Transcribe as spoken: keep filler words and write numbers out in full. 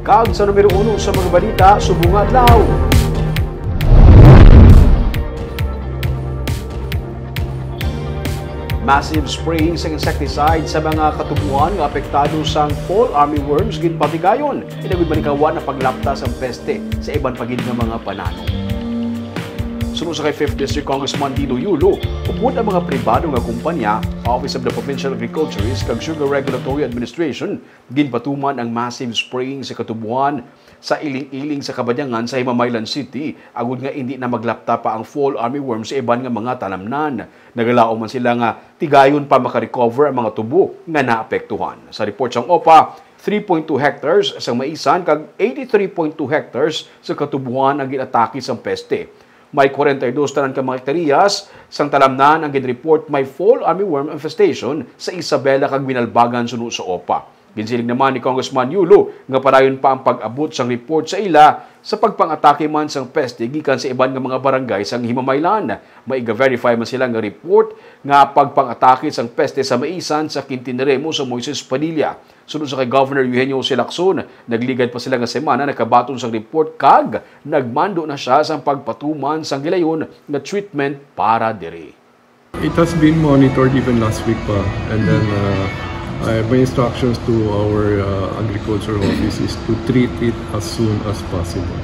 Kag sa numero uno sa mga balita subong nga adlaw. Massive spraying sa insecticide sa mga katubuan nga apektado sang fall armyworms ginpatigayon. Inagod man ikaw na paglapta sang peste sa iban pa gid nga mga pananom. Suno sa kay Fifth District Congressman Dino Yulo, upod ang mga pribado nga kumpanya, Office of the Provincial Agriculturist kag Sugar Regulatory Administration, ginpatuman ang massive spraying sa katubuan sa iling-iling sa Kabanyangan sa Himamaylan City, agod nga indi na maglapta pa ang fall armyworm sa iban nga mga talamnan. Nagalaom man sila nga tigayon pa makarecover ang mga tubo nga naapektuhan. Sa report sang OPA, three point two hectares sang maisan kag eighty-three point two hectares sa katubuan ang ginatake sang peste. May kwarenta y dos tanan ka mga hektaryas sang talamnan ang ginreport may fall armyworm infestation sa Isabela kag Binalbagan suno sa OPA. Ginsiling naman ni Congressman Yulo nga padayon pa ang pag-abot sang report sa ila sa pagpang-atake man sang peste gikan sa iban nga mga barangay sang Himamaylan. May iga-verify man sila nga report nga pagpang-atake sang peste sa maisan sa Quintin Remo sa Moises Padilla. Sunod sa kay Governor Eugenio Jose Lacson, nagligad pa sila nga semana nakabaton sang report kag nagmando na siya sang pagpatuman sang gilayon nga treatment para diri. It has been monitored even last week pa. And then uh, I, my instructions to our uh, agriculture office is to treat it as soon as possible.